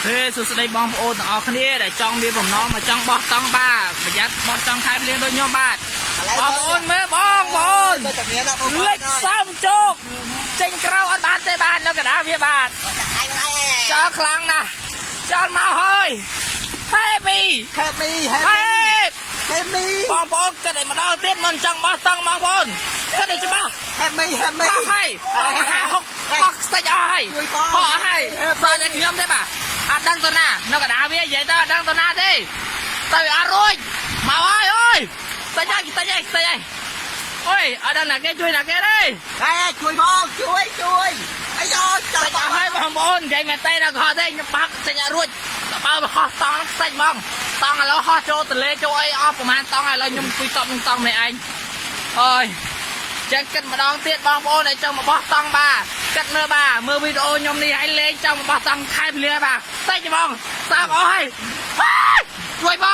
ហេសួស្តីបងប្អូនទាំងអស់គ្នាដែលចង់មានបំណងមកចង់បោះតង់បាទប្រយ័ត្នបោះតង់ខែភ្លៀងដូចខ្ញុំបាទបងប្អូនមើលបងប្អូន តែមានដល់បង លិចសំជោគចេញក្រៅអត់បានទេបាទនៅកណ្ដាលវាបាទចោលខ្លាំងណាស់ចោលមកហើយ Happy Happy Happy Happy បងប្អូនគិតឲ្យម្ដងទៀតមិនចង់បោះតង់បងប្អូនគិតឲ្យច្បាស់ Happy Happy អស់ហើយហាហុកហុកស្តិចអស់ហើយ ជួយបង ហុកអស់ហើយសល់តែខ្ញុំទេបាទអត់ដឹងទៅណានៅកណ្ដាលវានិយាយទៅអត់ដឹងទៅណាទេទៅអត់រួចមកហើយអើយស្តិចហើយស្តិចហើយស្តិចហើយអូយអត់ដឹងណាគេជួយណាគេទេ ហេជួយបងជួយជួយអាយ៉ ស្តិចអស់ហើយបងប្អូននិយាយមែនទេដល់ខកទេខ្ញុំបាក់ស្តិចអត់រួចតបើហោះតង់ហ្នឹងស្តិចហ្មងតង់ឥឡូវហោះចូលទលេចូលអីអស់ប្រហែលតង់ហើយឥឡូវខ្ញុំអង្គុយតបនឹងតង់ម្នាក់ឯងអើយ ចឹងគិតម្ដងទៀតបងប្អូនដែលចង់មកបោះតង់បាទគិតមើលបាទមើលវីដេអូខ្ញុំនេះឲ្យលេងចង់មកបោះតង់ខែភ្លាបាទតិចហ្មងសាបអស់ហើយជួយប